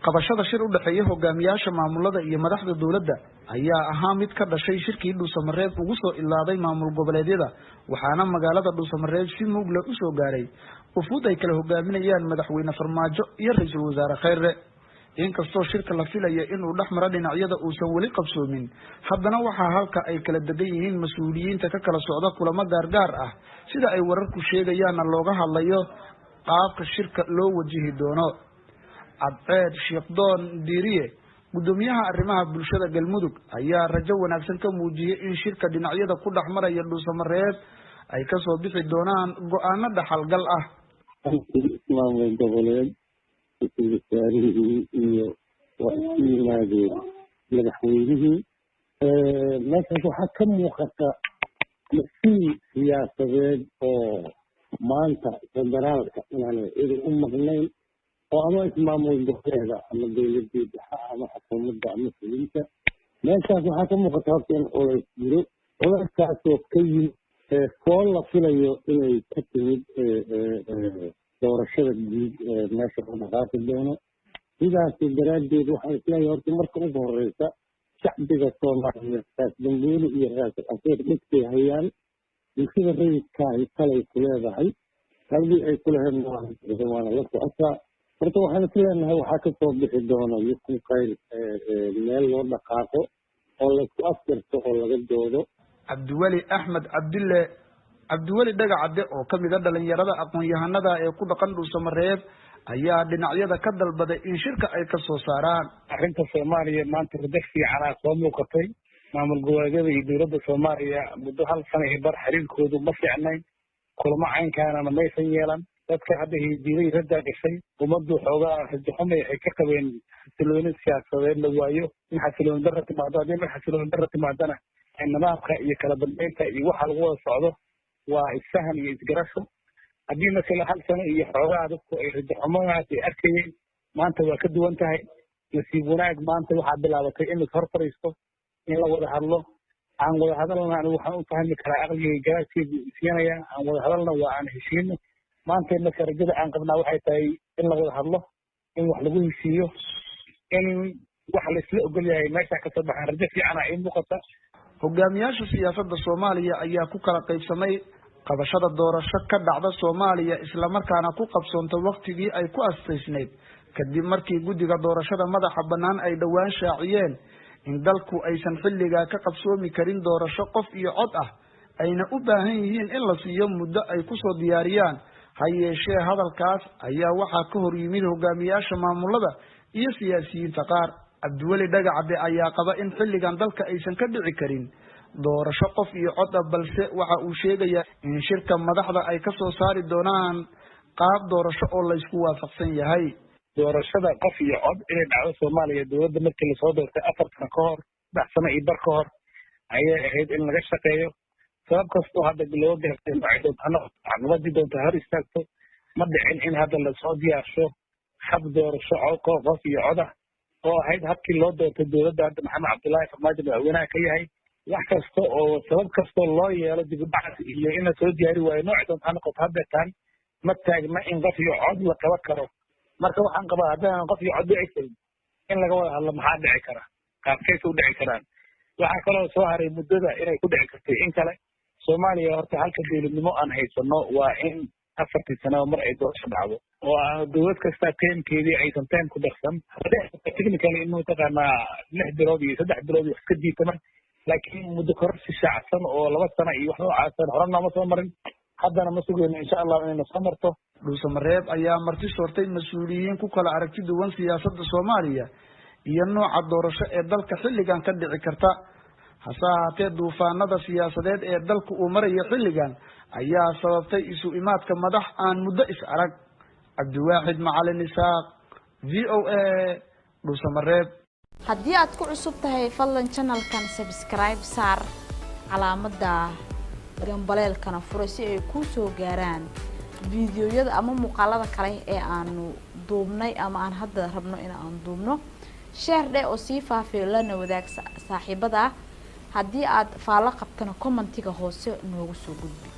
Qabashada shir u dhexeeya hogaamiyaasha maamulada iyo madaxda dowladda ayaa ahaa mid ka dhashay shirkii Dhuusamareeb ugu soo ilaaday maamul goboleedyada, waxaana magaalada Dhuusamareeb si mugle usoo gaaray wufuud ay kala hogaaminayaan Madaxweyne Farmaajo iyo Ra-iisul Wasaare Kheyre. Inkastoo shirka la filaya inuu dhex maro dhinacyada uusan weli qabsoomin, haddana waxaa halka ay kala degan yihiin mas-uuliyiinta ka kala socda kulamo gaargaar ah, sida ay wararku sheegayaanna looga hadlayo qaabka shirka loo wajihi doono. Cadceed Sheekdoon Diiriye, guddoomiyaha arrimaha bulshada Galmudug, ayaa rajo wanaagsan ka muujiyey in shirka dhinacyada ku dhex maraya Dhuusamareeb ay kasoo bixi doonaan go-aano dhaxalgal ah. Maamul goboleed ra-iisul wasaarihii iyo waa isku yimaadeen madaxweynihii. Meeshaas waxaa ka muuqata mas-uul siyaasadeed oo maanta federaalka inaanay ciidan u maqnayn oo ama ismaamul goboleeda ama dowladii dhexe ama xukuumadda ama fulinta. Meeshaas waxaa ka muuqata horta in culays jiro, culayskaasoo ka yimid fool la filayo inay ka timid doorashada guud ee meesha u dhaqaaqi doono. Sidaas daraaddeed waxaan isleeyahay, horta marka ugu horeysa, shacbiga Soomaaliyeed Raas Dambuuli iyo Raas Aseer dhegtay hayaan. Bulshada rayidkaahi talay ku leedahay, taladii ay ku lahaydna waana la socotaa. Horta waxaan is leenahay waxaa kasoo bixi doona yukun khayr, meel loo dhaqaaqo oo laysku afjarto oo laga doodo. Cabdiweli Axmed Cabdille, Cabdiweli Dhagacadde, oo ka mid a dhalinyarada aqoon-yahanada ee ku dhaqan Dhuusamareeb, ayaa dhinacyada ka dalbaday in shirka ay ka soo saaraan. Arrinta Soomaaliya maanta rajo fiicanaa soo muuqatay. Maamul goboleedyada iyo dowladda Soomaaliya muddo hal sana iyo bar xiriirkoodu ma fiicnayn, kulamo caynkaanana maysan yeelan. Dadka hadda hidiiday raddaa gashay, ummaddu xoogaa rajaxumay waxay ka qabeen xasilooni siyaasadeed la waayo, in xasilooni darra timaado. Haddii mar xasilooni darra timaadana, nidaamka iyo kala dambeynta iyo waxa lagu wada socdo waa isfahan iyo isgarasho. Haddii masala hal sano iyo xoogaa dadku ay rajaxumadaas ay arkayeen, maanta waa ka duwan tahay. Nasiib wanaag, maanta waxaa bilaabatay in lais hor fadhiisto, in la wada hadlo. Aan wada hadalna, anigu waxaan u fahmi karaa, aqligay garaadkeedu isiinaya, aan wada hadalna, waa aan heshiino. Maanta marka rajada aan qabnaa waxay tahay in la wada hadlo, in wax lagu heshiiyo, in wax laisla ogol yahay meesha kasoo baxaan. Rajo fiicana ii muuqata. Hogaamiyaasha siyaasadda Soomaaliya ayaa ku kala qaybsamay qabashada doorasho ka dhacda Soomaaliya, islamarkaana ku qabsoonta waktigii ay ku astaysnayd, kadib markii guddiga doorashada madaxa bannaan ay dhowaan shaaciyeen in dalku aysan xilligaa ka qabsoomi karin doorasho qof iyo cod ah, ayna u baahan yihiin in la siiyo muddo ay kusoo diyaariyaan. Ha yeeshee, hadalkaas ayaa waxaa ka hor yimid hogaamiyaasha maamulada iyo siyaasiyiinta qaar. Cabdiweli Dhagacade ayaa qaba in xilligan dalka aysan ka dhici karin doorasho qof iyo cod ah, balse waxa uu sheegayaa in shirka madaxda ay ka soo saari doonaan qaab doorasho oo laysku waafaqsan yahay. Doorashada qof iyo cod inay dhacdo Soomaaliya, dowladda markii lasoo doortay 4 sano ka hor, 3 sano iyo bar ka hor ayay ahayd in laga shaqeeyo. Sabab kastoo hadda loo gaartay, noocay doonto ha noqoto, caqabadii doonto hor istaagto, ma dhicin in hadda lasoo diyaarsho hab doorasho qof iyo cod ah oo ahayd habkii loo doortay dowladda hadda Maxamed Cabdullaahi Farmaajo madaxweynaha ka yahay. Wax kasta oo sabab kastoo loo yeelo dib u dhacas iyo in lasoo diyaari waayo, noocay doonto ha noqoto, haddeetaan ma taagna in qof iyo cod la qaban karo. Marka waxaan qabaa, haddaanan qof iyo cod dhici karin, in laga wada hadlo maxaa dhici kara, qaabkaysa u dhici karaan. Waxaa kaloo soo haray muddada inay ku dhici kartay in kale. Soomaaliya horta halka dowladnimo aan haysano waa in 4-tii sanaba mar ay doorasho dhacdo, oo aan dowlad kasta termkeedii aysan term ku darsan. Technically in mataqaanaa 6 bilood iyo 3 bilood wax ka diitama, laakiin muddo kororsi shaacsan oo 2 sano iyo wax noocaasan hore nooma soo marin, haddana ma sugayno, insha Allah, inayna soo marto. Dhuusamareeb ayaa marti soortay mas-uuliyiin ku kala aragti duwan siyaasadda Soomaaliya iyo nooca doorasho ee dalka xilligan ka dhici karta. Hase ahaatee, duufaanada siyaasadeed ee dalka uu marayo xilligan ayaa sababtay isu imaadka madax aan muddo is arag. Cabdiwaaxid Macalin Isaaq, VOA, Dhuusamareeb. Haddii aad ku cusub tahay, fadlan channelkan subscribe saar, calaamadda gambaleelkana fura si ay kuu soo gaaraan fiidiyoyada ama muuqaalada kale ee aanu duubnay ama aan hadda rabno in aan duubno. Share dheh oo sii faafiyo, lana wadaag saaxiibada. Haddii aad faallo qabtana, commentiga hoose noogu soo gudbi.